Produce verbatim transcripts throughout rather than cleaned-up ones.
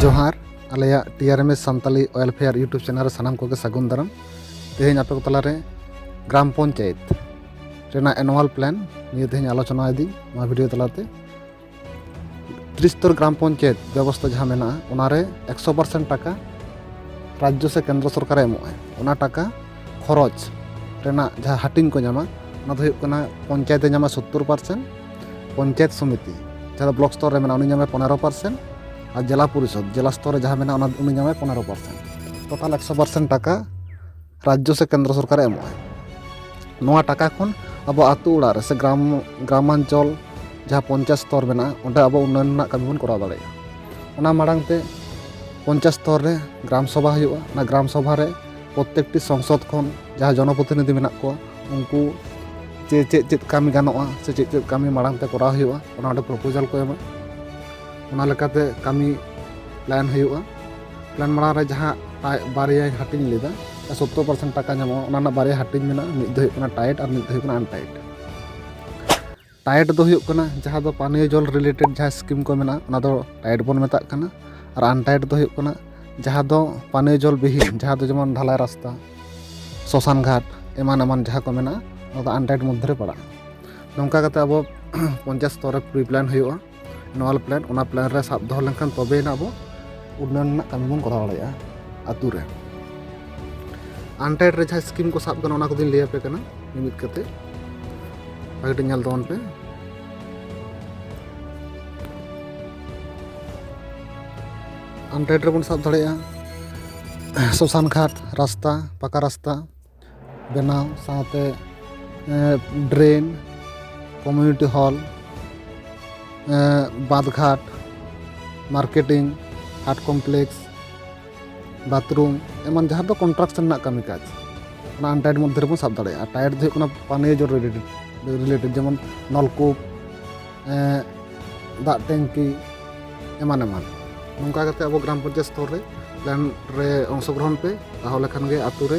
ᱡᱚᱦᱟᱨ᱾ ᱟᱞᱮᱭᱟᱜ T R M S Santali ᱳᱭᱮᱞᱯᱷᱮᱭᱟᱨ YouTube ᱪᱮᱱᱮᱞ ᱨᱮ ᱥᱟᱱᱟᱢ ᱠᱚᱜᱮ ᱥᱟᱹᱜᱩᱱ ᱫᱟᱨᱟᱢ᱾ ᱛᱮᱦᱮᱧ ᱟᱯᱮ ᱠᱚ ᱛᱟᱞᱟᱨᱮ ᱜᱨᱟᱢ ᱯᱚᱧᱪᱟᱭᱮᱛ ᱨᱮᱱᱟᱜ ᱮᱱᱩᱣᱟᱞ ᱯᱞᱟᱱ ᱱᱤᱭᱟᱹ ᱛᱮᱦᱮᱧ ᱟᱞᱳᱪᱚᱱᱟ ᱤᱫᱤᱧ ᱱᱚᱣᱟ ᱵᱷᱤᱰᱤᱭᱳ ᱛᱟᱞᱟᱛᱮ᱾ ᱛᱨᱤᱥᱛᱚᱨ ᱜᱨᱟᱢ ᱯᱚᱧᱪᱟᱭᱮᱛ ᱵᱮᱵᱚᱥᱛᱷᱟ ᱡᱟᱦᱟᱸ ᱢᱮᱱᱟᱜᱼᱟ, ᱚᱱᱟᱨᱮ ᱮᱠᱥᱚ ᱯᱟᱨᱥᱮᱱᱴ ᱴᱟᱠᱟ ᱨᱟᱡᱽᱡᱚ ᱥᱮ ᱠᱮᱱᱫᱨᱚ ᱥᱚᱨᱠᱟᱨᱮ ᱮᱢᱚᱜᱼᱟᱭ᱾ ᱚᱱᱟ ᱴᱟᱠᱟ ᱠᱷᱚᱨᱚᱪ ᱨᱮᱱᱟᱜ ᱡᱟᱦᱟᱸ ᱦᱟᱹᱴᱤᱧ ᱠᱚ ᱧᱟᱢᱟ, ᱚᱱᱟ ᱫᱚ ᱦᱩᱭᱩᱜ ᱠᱟᱱᱟ ᱯᱚᱧᱪᱟᱭᱮᱛ ᱮ ᱧᱟᱢᱟ ᱥᱳᱛᱛᱳᱨ ᱯᱟᱨᱥᱮᱱᱴ, ᱯᱚᱧᱪᱟᱭᱮᱛ ᱥᱚᱢᱤᱛᱤ ᱡᱟᱦᱟᱸ ᱫᱚ ᱵᱞᱚᱠ ᱥᱛᱚᱨ ᱨᱮ ᱢᱮᱱᱟᱜᱼᱟ, ᱩᱱᱤ ᱧᱟᱢᱟᱭ ᱯᱚᱱᱮᱨᱚ ᱯᱟᱨᱥᱮᱱᱴ, ᱟᱨ ᱡᱮᱞᱟ ᱯᱚᱨᱤᱥᱚᱫᱽ ᱡᱮᱞᱟ ᱥᱛᱚᱨ ᱨᱮ ᱡᱟᱦᱟᱸ ᱢᱮᱱᱟᱜᱼᱟ, ᱚᱱᱟ ᱩᱱᱤ ᱧᱟᱢᱟᱭ ᱯᱚᱱᱮᱨᱚ ᱯᱟᱨᱥᱮᱱᱴ᱾ ᱴᱳᱴᱟᱞ ᱮᱠᱥᱚ ᱯᱟᱨᱥᱮᱱᱴ ᱴᱟᱠᱟ ᱨᱟᱡᱽᱡᱚ ᱥᱮ ᱠᱮᱱᱫᱨᱚ ᱥᱚᱨᱠᱟᱨᱮ ᱮᱢᱚᱜᱼᱟᱭ᱾ ᱱᱚᱣᱟ ᱴᱟᱠᱟ ᱠᱷᱚᱱ ᱟᱵᱚ ᱟᱹᱛᱩ ᱚᱲᱟᱜ ᱨᱮ ᱥᱮ ᱜᱨᱟᱢ ᱜᱨᱟᱢᱟᱧᱪᱚᱞ ᱡᱟᱦᱟᱸ ᱯᱚᱧᱪᱟᱭᱮᱛ ᱥᱛᱚᱨ ᱢᱮᱱᱟᱜᱼᱟ, ᱚᱸᱰᱮ ᱟᱵᱚ ᱩᱱᱱᱚᱭᱚᱱ ᱨᱮᱱᱟᱜ ᱠᱟᱹᱢᱤ ᱵᱚᱱ ᱠᱚᱨᱟᱣ ᱫᱟᱲᱮᱭᱟᱜᱼᱟ᱾ ᱚᱱᱟ ᱢᱟᱲᱟᱝ ᱛᱮ ᱯᱚᱧᱪᱟᱭᱮᱛ ᱥᱛᱚᱨ ᱨᱮ ᱜᱨᱟᱢ ᱥᱚᱵᱷᱟ ᱦᱩᱭᱩᱜᱼᱟ᱾ ᱚᱱᱟ ᱜᱨᱟᱢ ᱥᱚᱵᱷᱟ ᱨᱮ ᱯᱨᱚᱛᱛᱮᱠᱴᱤ ᱥᱚᱝᱥᱚᱫ ᱠᱷᱚᱱ ᱡᱟᱦᱟᱸ ᱡᱚᱱᱚᱯᱨᱚᱛᱤᱱᱤᱫᱷᱤ ᱢᱮᱱᱟᱜ ᱠᱚᱣᱟ, ᱩᱱᱠᱩ ᱪᱮᱫ ᱪᱮᱫ ᱪᱮᱫ ᱠᱟᱹᱢᱤ ᱜᱟᱱᱚᱜᱼᱟ ᱥᱮ ᱪᱮᱫ ᱪᱮᱫ ᱠᱟᱹᱢᱤ ᱢᱟᱲᱟᱝ ᱛᱮ ᱠᱚᱨᱟᱣ ᱦᱩᱭᱩᱜᱼᱟ, ᱚᱱᱟ ᱚᱸᱰᱮ ᱯᱨᱚᱯᱳᱡᱟᱞ ᱠᱚ ᱮᱢᱟ᱾ ᱚᱱᱟ ᱞᱮᱠᱟᱛᱮ ᱠᱟᱹᱢᱤ ᱯᱞᱟᱱ ᱦᱩᱭᱩᱜᱼᱟ᱾ ᱯᱞᱟᱱ ᱢᱟᱲᱟᱝ ᱨᱮ ᱡᱟᱦᱟᱸ ᱴᱟᱭ- ᱵᱟᱨᱭᱟᱧ ᱦᱟᱹᱴᱤᱧ ᱞᱮᱫᱟ, ᱥᱳᱛᱛᱳᱨ ᱯᱟᱨᱥᱮᱱᱴ ᱴᱟᱠᱟ ᱧᱟᱢᱚᱜᱼᱟ, ᱚᱱᱟ ᱨᱮᱱᱟᱜ ᱵᱟᱨᱭᱟ ᱦᱟᱹᱴᱤᱧ ᱢᱮᱱᱟᱜᱼᱟ, ᱢᱤᱫ ᱫᱚ ᱦᱩᱭᱩᱜ ᱠᱟᱱᱟ ᱴᱟᱭᱤᱴ ᱟᱨ ᱢᱤᱫ ᱫᱚ ᱦᱩᱭᱩᱜ ᱠᱟᱱᱟ ᱟᱱᱴᱟᱭᱤᱴ᱾ ᱴᱟᱭᱤᱴ ᱫᱚ ᱦᱩᱭᱩᱜ ᱠᱟᱱᱟ ᱡᱟᱦᱟᱸ ᱫᱚ ᱯᱟᱱᱤᱭᱚ ᱡᱚᱞ ᱨᱤᱞᱮᱴᱮᱰ ᱡᱟᱦᱟᱸ ᱥᱠᱤᱢ ᱠᱚ ᱢᱮᱱᱟᱜᱼᱟ, ᱚᱱᱟ ᱫᱚ ᱴᱟᱭᱤᱴ ᱵᱚᱱ ᱢᱮᱛᱟᱜ ᱠᱟᱱᱟ᱾ ᱟᱨ ᱟᱱᱴᱟᱭᱤᱴ ᱫᱚ ᱦᱩᱭᱩᱜ ᱠᱟᱱᱟ ᱡᱟᱦᱟᱸ ᱫᱚ ᱯᱟᱱᱤᱭᱚ ᱡᱚᱞ ᱵᱤᱦᱤᱱ, ᱡᱟᱦᱟᱸ ᱫᱚ ᱡᱮᱢᱚᱱ ᱰᱷᱟᱞᱟᱭ ᱨᱟᱥᱛᱟ, ᱥᱚᱥᱟᱱ ᱜᱷᱟᱴ, ᱮᱢᱟᱱ ᱮᱢᱟᱱ ᱡᱟᱦᱟᱸ ᱠᱚ ᱢᱮᱱᱟᱜᱼᱟ, ᱚᱱᱟ ᱫᱚ ᱟᱱᱴᱟᱭᱤᱴ ᱢᱚᱫᱽᱫᱷᱮ ᱨᱮ ᱯᱟᱲᱟᱜᱼᱟ᱾ ᱱᱚᱝᱠᱟ ᱠᱟᱛᱮ ᱟᱵᱚ ᱯᱚᱧᱪᱟᱭᱮᱛ ᱥᱛᱚᱨ ᱨᱮ ᱯᱨᱤ ᱯᱞᱟᱱ ᱦᱩᱭᱩᱜᱼᱟ, ᱮᱱᱩᱣᱟᱞ ᱯᱞᱟᱱ᱾ ᱚᱱᱟ ᱯᱞᱟᱱ ᱨᱮ ᱥᱟᱵ ᱫᱚᱦᱚ ᱞᱮᱱᱠᱷᱟᱱ ᱛᱚᱵᱮᱭᱮᱱᱟ ᱟᱵᱚ ᱩᱱᱱᱚᱭᱚᱱ ᱨᱮᱱᱟᱜ ᱠᱟᱹᱢᱤ ᱵᱚᱱ ᱠᱚᱨᱟᱣ ᱫᱟᱲᱮᱭᱟᱜᱼᱟ ᱟᱹᱛᱩ ᱨᱮ᱾ ᱟᱱᱴᱟᱭᱤᱴ ᱨᱮ ᱡᱟᱦᱟᱸ ᱥᱠᱤᱢ ᱠᱚ ᱥᱟᱵ ᱠᱟᱱᱟ, ᱚᱱᱟ ᱠᱚᱫᱚᱧ ᱞᱟᱹᱭ ᱟᱯᱮ ᱠᱟᱱᱟ ᱢᱤᱢᱤᱫ ᱠᱟᱛᱮ, ᱵᱷᱟᱜᱮ ᱴᱷᱤᱠ ᱧᱮᱞ ᱛᱟᱵᱚᱱ ᱯᱮ᱾ ᱟᱱᱴᱟᱭᱤᱴ ᱨᱮᱵᱚᱱ ᱥᱟᱵ ᱫᱟᱲᱮᱭᱟᱜᱼᱟ ᱥᱚᱥᱟᱱ ᱜᱷᱟᱴ ᱨᱟᱥᱛᱟ, ᱯᱟᱠᱟ ᱨᱟᱥᱛᱟ ᱵᱮᱱᱟᱣ ᱥᱟᱶᱛᱮ, ᱮᱸ, ᱰᱨᱮᱱ, ᱠᱚᱢᱤᱭᱩᱱᱤᱴᱤ ᱦᱚᱞ, ᱮᱸ, ᱵᱟᱸᱫᱷ ᱜᱷᱟᱴ, ᱢᱟᱨᱠᱮᱴᱤᱝ, ᱦᱟᱴ ᱠᱚᱢᱯᱞᱮᱠᱥ, ᱵᱟᱛᱷᱨᱩᱢ, ᱮᱢᱟᱱ ᱡᱟᱦᱟᱸ ᱫᱚ ᱠᱚᱱᱴᱨᱟᱠᱥᱚᱱ ᱨᱮᱱᱟᱜ ᱠᱟᱹᱢᱤ ᱠᱟᱡᱽ, ᱚᱱᱟ ᱟᱱᱴᱟᱭᱤᱴ ᱢᱚᱫᱽᱫᱷᱮ ᱨᱮᱵᱚᱱ ᱥᱟᱵ ᱫᱟᱲᱮᱭᱟᱜᱼᱟ᱾ ᱟᱨ ᱴᱟᱭᱤᱴ ᱫᱚ ᱦᱩᱭᱩᱜ ᱠᱟᱱᱟ ᱯᱟᱱᱤᱭᱚ ᱡᱚᱞ ᱨᱤᱞᱮᱴᱮᱰ, ᱨᱤᱞᱮᱴᱮᱰ, ᱡᱮᱢᱚᱱ ᱱᱚᱞᱠᱩᱯ, ᱮᱸ, ᱫᱟᱜ ᱴᱮᱝᱠᱤ, ᱮᱢᱟᱱ ᱮᱢᱟᱱ᱾ ᱱᱚᱝᱠᱟ ᱠᱟᱛᱮ ᱟᱵᱚ ᱜᱨᱟᱢ ᱯᱚᱧᱪᱟᱭᱮᱛ ᱥᱛᱚᱨ ᱨᱮ ᱯᱞᱟᱱ ᱨᱮ ᱚᱝᱥᱚᱜᱨᱚᱦᱚᱱ ᱯᱮ, ᱛᱟᱦᱚᱞᱮ ᱠᱷᱟᱱ ᱜᱮ ᱟᱹᱛᱩ ᱨᱮ,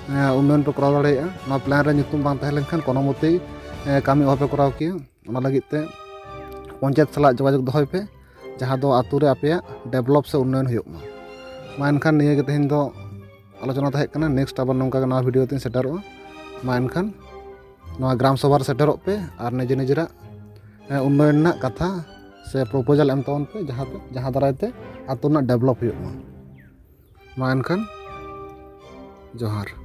ᱮᱸ, ᱩᱱᱱᱚᱭᱚᱱ ᱯᱮ ᱠᱚᱨᱟᱣ ᱫᱟᱲᱮᱭᱟᱜᱼᱟ᱾ ᱱᱚᱣᱟ ᱯᱞᱟᱱ ᱨᱮ ᱧᱩᱛᱩᱢ ᱵᱟᱝ ᱛᱟᱦᱮᱸ ᱞᱮᱱᱠᱷᱟᱱ ᱠᱳᱱᱳ ᱢᱚᱛᱮᱭ, ᱮᱸ, ᱠᱟᱹᱢᱤ ᱚᱦᱚᱯᱮ ᱠᱚᱨᱟᱣ ᱠᱮᱭᱟ᱾ ᱚᱱᱟ ᱞᱟᱹᱜᱤᱫ ᱛᱮ ᱯᱚᱧᱪᱟᱭᱮᱛ ᱥᱟᱞᱟᱜ ᱡᱳᱜᱟᱡᱳᱜᱽ ᱫᱚᱦᱚᱭ ᱯᱮ᱾ ᱡᱟᱦᱟᱸ ᱫᱚ ᱟᱛᱳ ᱨᱮ ᱟᱯᱮᱭᱟᱜ ᱰᱮᱵᱷᱞᱚᱯ ᱥᱮ ᱩᱱᱱᱚᱭᱚᱱ ᱦᱩᱭᱩᱜ ᱢᱟ᱾ ᱢᱟ ᱮᱱᱠᱷᱟᱱ ᱱᱤᱭᱟᱹ ᱜᱮ ᱛᱮᱦᱮᱧ ᱫᱚ ᱟᱞᱳᱪᱚᱱᱟ ᱛᱟᱦᱮᱸ ᱠᱟᱱᱟ᱾ ᱱᱮᱠᱥᱴ ᱟᱵᱟᱨ ᱱᱚᱝᱠᱟ ᱜᱮ ᱱᱟᱣᱟ ᱵᱷᱤᱰᱤᱭᱳ ᱛᱤᱧ ᱥᱮᱴᱮᱨᱚᱜᱼᱟ᱾ ᱢᱟ ᱮᱱᱠᱷᱟᱱ ᱱᱚᱣᱟ ᱜᱨᱟᱢ ᱥᱚᱵᱷᱟ ᱨᱮ ᱥᱮᱴᱮᱨᱚᱜ ᱯᱮ ᱟᱨ ᱱᱤᱡᱮ ᱱᱤᱡᱮᱨᱟᱜ ᱩᱱᱱᱚᱭᱚᱱ ᱨᱮᱱᱟᱜ ᱠᱟᱛᱷᱟ ᱥᱮ ᱯᱨᱚᱯᱳᱡᱟᱞ ᱮᱢ ᱛᱟᱵᱚᱱ ᱯᱮ, ᱡᱟᱦᱟᱸ ᱛᱮ ᱡᱟᱦᱟᱸ ᱫᱟᱨᱟᱭ ᱛᱮ ᱟᱛᱳ ᱨᱮᱱᱟᱜ ᱰᱮᱵᱷᱞᱚᱯ ᱦᱩᱭᱩᱜ ᱢᱟ᱾ ᱢᱟ ᱮᱱᱠᱷᱟᱱ ᱡᱚᱦᱟᱨ᱾